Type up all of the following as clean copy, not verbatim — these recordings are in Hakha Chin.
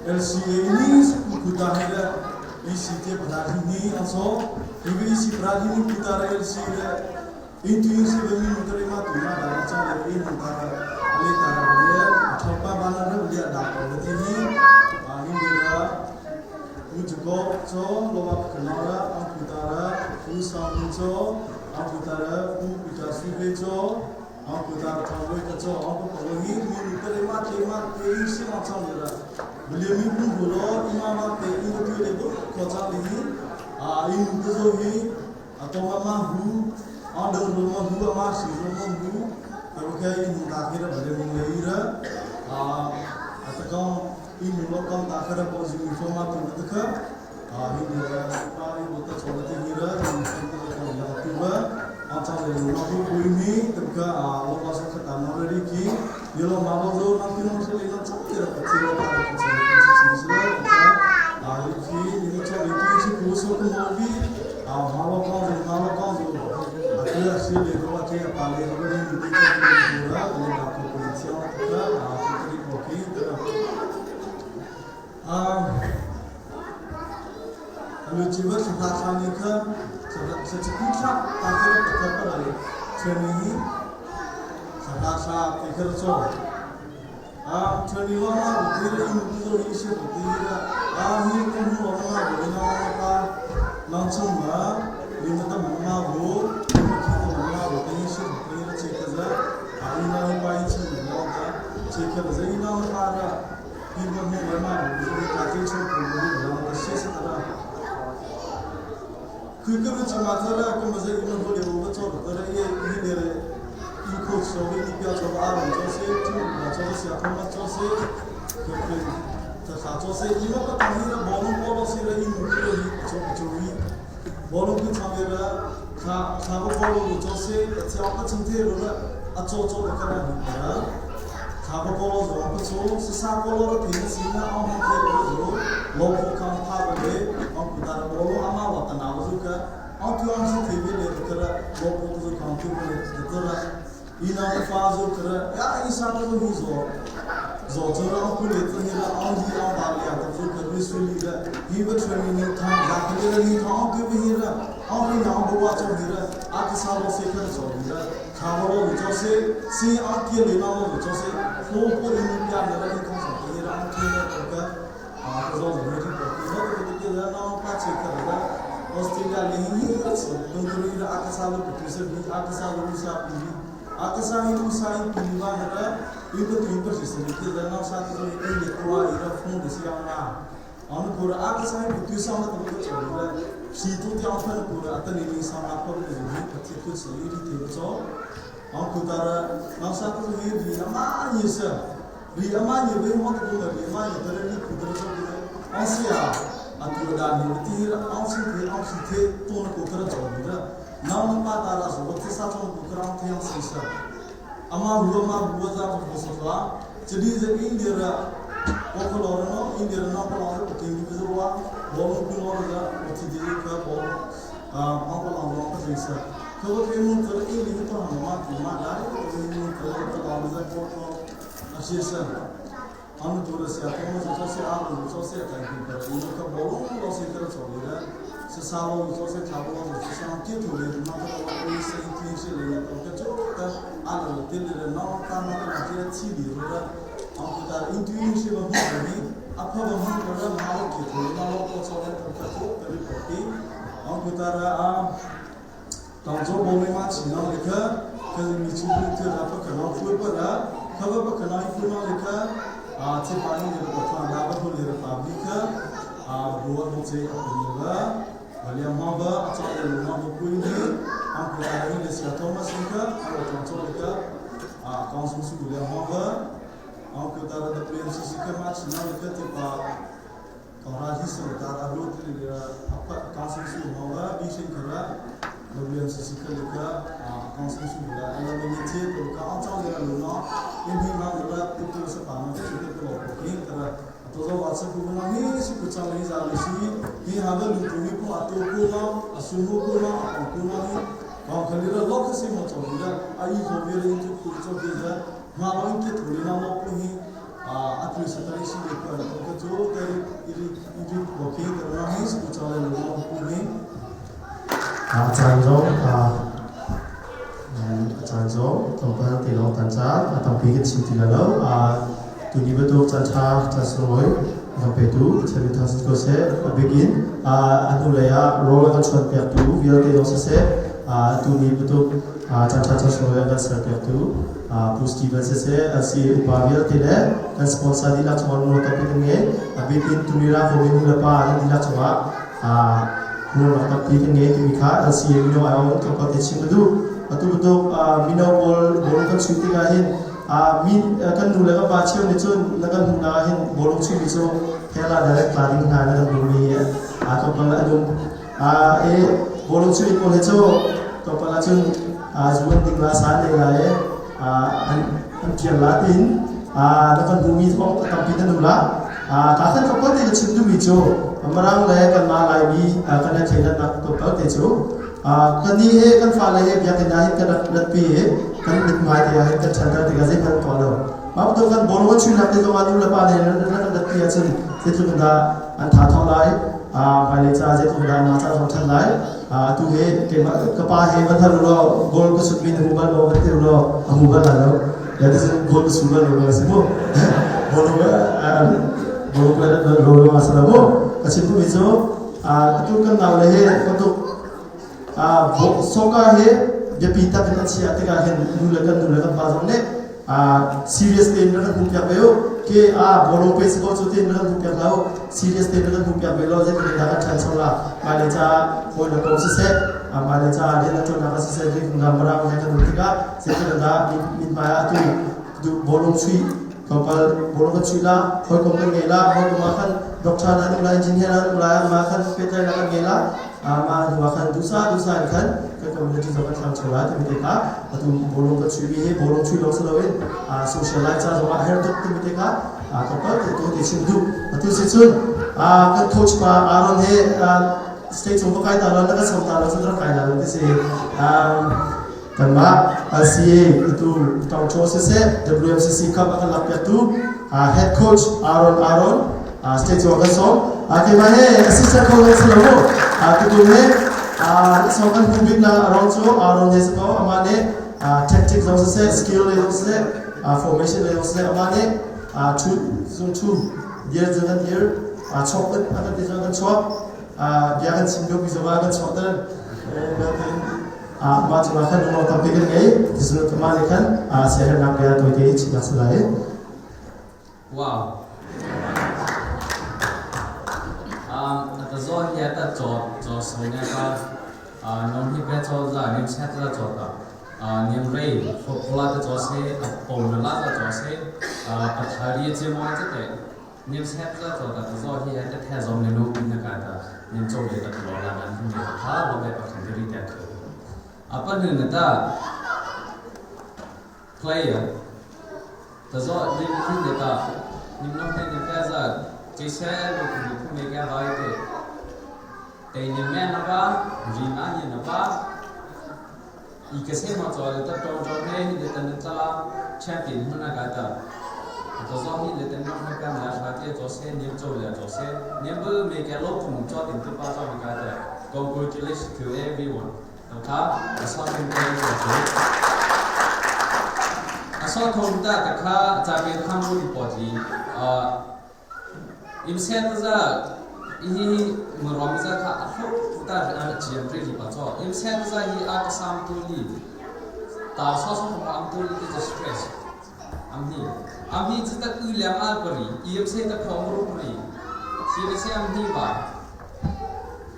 LCA ini kutahira ECT pradhini also EBC pradhini kutara LCA Itu si bami mutarima tuna dara cha le in tara le tara le thapa bana ra le da ko le hi ani le ra u juko cho lowa kanara ang kutara u sa mu cho ang kutara u pita su be cho ang kutara thawoi ka cho ang ko ko hi mi mutarima tema te si ma cha le ra bile mi pu lo ima ma te i tu le bo ko cha le hi a in tu zo hi atau ma hu ada rumah hu ama si rumah hu kalau kaya ini takhira bale mungaira a atau ini lokam takhira posi informa tu dekat a ini pari bota cholate hira ini tuba atau le hu ini tebka a loka sa khata noreri ki yelo malo zo nanti no se le na chakira kachira ta kachira kachira a ki ini chali tu si kuso ko mobi a malo kazo malo kazo a tu a si le ro a che pa le ro le ni ti ko ra le na ko polizia ta a tu ti ko ki ta a lu chi wa sa sa ni kha sa sa chi ku cha ta kha ta kha pa le che ni sa sa sa ti kha cho a che ni wa ma bu ti le in tu zo ni shi bu ti ra a ni ko mu wa ma bu na pa nang chung ma ni ma ta ma bu ni ma ki ta ma bu ti shi bu ti ra che ka za a ni na pa in chi ni ma ta che ka za ni na pa ra ni ma mu wa ma bu ni ka ti chu bu ni na ta shi sa ta 그 참마타라 그 뭐지 이런 소리 오고 저 그래 이 이래 이 코스 이 뼈 저거 아론 저세 저 저세 아토마 저세 그 자, 저세 이거 당이라 뭐는 뽀로시라 이 무기로 저 저위 뭐는 그 참에라 가 가고 뽀로 저세 같이 아까 청태로라 아저저 그러나 니까 가고 뽀로 저 아까 저 스사 뽀로로 되는 시나 아무 테로 저 로포 캄파베 어 부다라 뽀로 아마 왔다 나오즈가 어 tuang si tebe le kara lopo tu kam tu le kara ina fa zo kara ya isa to hu zo zo zo ra ku le tu ni ra ang ji ang ba le ta zo ka ri su li ra hi ba training ni tha ga ka le ni tha ang tu bi ra ang ni na bo wa cho ni ra a ka sa lo se ka zo ni ra kha bo lo zo se si ang ki le na lo zo se fo po ni ni ya na ra ni kong so ni ra ang ki na ka a zo zo ni ko ki no ko ki ra na pa che ka ra Australia le hi dongkuru ira akasalo producer ni akasalo usa pili akasai usa pili wa na ibu tu ibu sisi ni ki na sa tu ni le kuwa ira phone de sia na anu pura akasai producer na tu ko chori ra si tu ti ang phan pura atani ni sa na pa ni ni pati ku si ri te cho ang ku tara na sa tu ni ri ama ni sa ri ama ni we mo tu na ri ama ni tara ni ku tara cho ni ang sia atu da ni ti ra ang si te ang si te tu na ku tara cho ni ra na na pa tara so ti sa cho ku kra ang te ang si sa ama huwa ma huwa za ko so fa jadi je india ra ko lo no india na ko lo ko ti ni zo wa bo lo ku lo ra ko ti di ka bo a ma ko lo lo ko si sa ko ko ke mun ko i ni to ha ma ti ma da ko ni mun ko ko lo za ko ko a si sa anu dora sia ko mo zo se a lo zo se ta ki pa ni ko bo lo lo se ka cho ni ra se sa lo zo se cha bo lo se sa ki tu le ma ko lo ko se ti se le ko ka cho ta a lo te le na ta na ta ti chi li ro ra ang ku ta in tu yin se ba hu ni a pha ba hu ko ra ma lo ki tu ma lo ko cho le ta ka cho ta ri ko ki ang ku ta ra a tang zo bo le ma chi na le ka ka mi chi pu te ra pa ka na fu pa ra ka ba pa ka na fu na le ka a che pa ni le ko tha na ba hu le ra pa bi ka Buat mo che a ni ba William ma ba a cha le lu ma bu pui ni ang ku ta ni le sia Thomas ni ka a ro tong cho le ka a council su William ma ba ang ku ta ra WMCC ka ma chi na le ka te pa ra hi so ta ra lu ti le apa council su ma ba bi shin ka ra WMCC ka le ka council su la ala ma ni che to ka ang chang le lu no in hi ma la tu tu sa pa ma te te ko ko king ta ra to zo wa sa ku na hi si ku chang le za le si hi ha ba lu tu ni ko a to ku na a su mu ku na a ku na ni ka khali ra lo kha si mo chong la a i ho ve le tu ku cho ke za ma lo in ke thu le na mo ku hi a tu sa ta si le ko na ko chu te iri iri ko ke ta na hi si ku chang le lu mo ku hi. A caan zong a caan zong tlawmpal te lawng tan caan a tampi kan chim ti lai lo. Tuni bantuk caan ṭha caan sunglawi kan petu Pathian min thangṭhat ko seh. A bik in a hnulei ah rawl a kan chuanpiaktu vialte zong siseh, tuni bantuk caan ṭha caan sunglawi a kan serpiaktu Pu Steven siseh, LCA upa vialte le kan sponsor dihlak cungah lungrual tampi kan ngei. A bik in tuni Rakho nu le pa nan dihlak cungah lungrualnak tampi kan ngei timi kha LCA mino ai awng tlawmpal te chim ka duh. Atu bantuk mino pawl bawlung kan chuih tikah hin mi kan nu le kan pa cheu nih cun na kan hmuhnak ah hin bawlung chuihmi cu hell ah direct tla ding hna na kan hmuhmi hi tlawmpal an um. E bawlung chuih pawl hi cu tlawmpal ahcun zu an ding la sa an ei la i an ṭial la tiin na kan hmuhmi zong tampi nan um la. Ta khan tlawmpal te ka chim duhmi cu Mirang le kanmah Laimi kan i thleidannak tlawmpal te cu kan nih he kan fale he biakinn ah hin kan rak ratpi i kan mithmai te ah hin kan ṭhanter tikah zeihmanh tuah lo. Mah bantuk kan bawlung an chuihnak te zong ah nu le pa nih rak kan ratpi ahcun zeitluk in dah an tha thawh lai, hmailei caah zeitluk in dah mah ca zong ṭhan lai. Atu he keimah ka pa he van hal law goal ka sut mi na hmu bal maw van ti law a hmu bal lai lo. Ya ti goal ka su bal lo si mu. Bawlung bawlung lo lo ma sa lo mu. Ka chim duhmi cu atu kan nau le he bantuk soka he biapi tak in an chiah tikah hin nu le kan nu le kan pa zong nih serious tein rak kan hmuhpiak ve u. Ke a bawlung pe si ko cu tein rak kan hmuhpiak lo, serious tein rak kan hmuhpiak ve lo, zeitin dah kan ṭhancho la hmailei caah hawi le kom siseh, hmailei caah rian a ṭuannak ah siseh, ram he kan um tikah zeitin dah mithmai ah atu bawlung chuih tlawmpal bawlung kan chuih la, hawikom kan ngei la, hawikom ah khan doctor na um la, engineer na um la, mah khan pehtlaihnak kan ngei la, mah hnu ah khan duhsah duhsah in khan kan community zong kan thlang la timi te kha atu bawlung kan chuihmi hi bawlung chuih lawng si loin social life ca zong ah a herh tuk timi te kha tlawmpal te tu te chim duh. Atu si cun kan coach pa Aaron he state cung va kai ta lo, na kan som ta lo cun rak kai la lo ti si. Kanmah LCA atu Tongcho siseh, WMCC Cup a kan lakpiaktu head coach Aaron Aaron state cung kan sawm. Keimah he assistant coach kan si lo mu. Tukum he sawm kan hmu bik na Aaron cu Aaron he si ko. Amah nih tactic zong siseh, skill le zong siseh, formation le zong siseh, amah nih thu zung thu dir zung kan dir, chok kan ti zong kan chuak, bia kan chim liopi zong ah kan chuakter. Mah cungah khan lungrual tampi kan ngei. Jesuh mah nih khan siaherhnak bia tawite in chimnak si lai. Wow. Ta zo hi ta cho cho so ne ka non hi pe cho za nim chat la cho ta nim rei football ta cho se a pon la ta cho se pathari che mo che te nim chat la cho ta zo hi ta the zom ne lu pin na ka ta nim cho le ta lo la nan ni kha lo le pa khan ri ta kho apa nu na ta player ta zo nim hin ne ta nim nom he nim ka za che se lo ku ku me ka vai te te nim me na ba ri na ni na ba i ka se ma cho le ta tong tong he hi le tan tla champion hna ka ta to zo hi le tan nom he ka na sha te cho se nim cho le cho se nim bu me ka lo kum cho tin tu pa cho me ka ta. Congratulations to everyone. Ka a sa thong te cho chu a sa thong ta ta kha cha pe kham ru di po ji a im sen ta za hi mo rom za kha a hlo ta a chiam re li pa cho im sen ta za hi a ka sam tu li ta so so ma am tu li ti stress am hi am hi chi ta u lem al pari im sen ta phong ru pari. Hi se am hi ba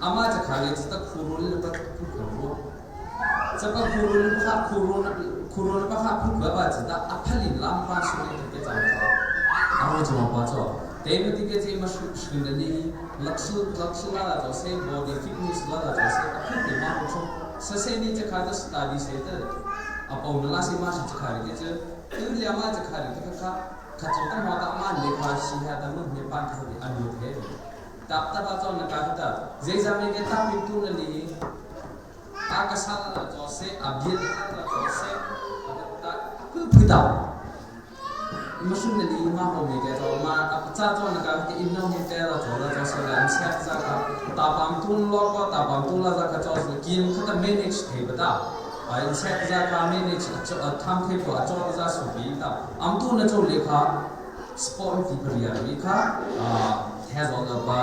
ama cha khale cha khurul le pa khu khu cha pa khurul kha khurul khurul pa kha khu ba ba cha ta aphalin lam pa su ne te cha cha amo cha pa cho te me ti ke che ma shu ne ni laksu laksu la la cho se body fitness la la cho se aphu te ma cho sa se ni cha kha ta study se ta apau na la se ma cha kha ke che tu le ma cha kha ke kha kha cho ta ma ta ma le kha si ha ta mu ne pan tho ni anu the tap ta ba cho na ka ta zai me ke ta pin tu na li ta ka sa la cho se abil la cho se ta ku pu ta ma sun na li ma ho me ke cho ma ta cha cho na ka ke in no he te la cho la cho se la se za ka ta pam tun lo ko ta pam tun la za ka cho se kin kha ta manage the ba ta a in se za ka manage cho tham the ko cho za su bi ta am tu na cho le kha sport ti priya ri kha a the zo la ba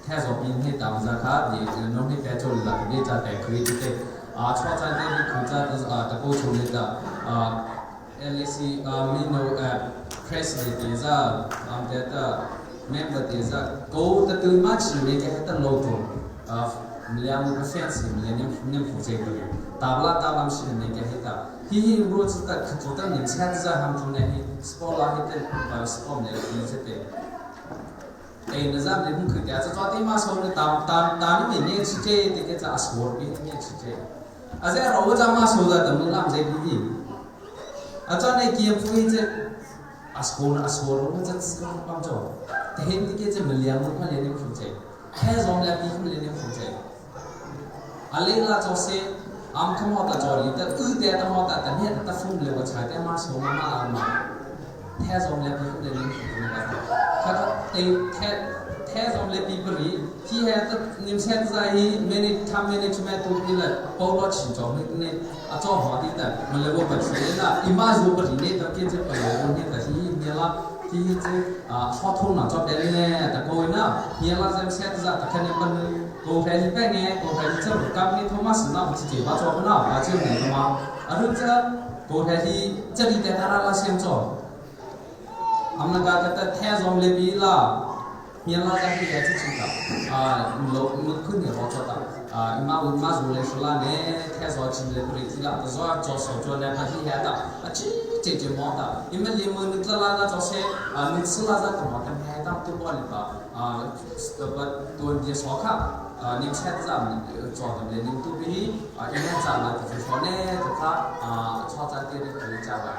the zo bin he ta za kha di no he te cho la ke cha te khri te a cho cha te ni khu cha ta ta ko chu le ta a LAC mino president te za am te ta member te za go ta tu ma chi me ke ta lo to a liang ka fans mi le nem nem fu che ko tabla tablam shi me ke ta hi hi ro chu ta kha chu ta nim chat za ham chu ne hi sport la hi te ba sport ne ni che te ei na zam le hun khu ta cha te ma so ne tam tam tam ni ne chi che te ke cha sport bi ne chi che a ze ro cha ma so da tam lam je bi bi a cha ne ki fu hi che askon askon ro cha ska pam cho te hen ti ke che maliang mu ma le ne fu che he zom la pi fu le ne fu che a le la cho se am kha mo ta cho li ta u te ta mo ta ta ne ta fu le wa chai te ma so ma ma ma the zom le pi fu le ne fu ne kha kha te the the zom le pi pri hi he ta nim set za hi manage time management tu pi la po lo chin cho ne ne a cho ho ti ta ma le bo pa chi la i ma zu pa ri ne ta ke che pa lo ne ta hi ne la hi che a cho thong na cho de ne ta ko na ne la zem set za ta kha ne pan ko phe ni pe ne ko phe ni che ka ni Thomas na chi che ba cho na ba che ne ma a ru cha ko phe hi che ri te ta ra la sem cho amna ga ta ta the zom le bi la 面拉在黑在这几个啊，老我肯定好做的啊，嘛嘛如来说啦，呢太早进来不来提了，不说做手做呢，他厉害的啊，这这就忙的，因为你们那个啦那做些啊，你吃啦那个嘛，他们还当多包里吧啊，不多点少看啊，你菜子啊做的嘞，你都比啊，一年赚了就是说呢，就他啊，炒菜店的可以加完。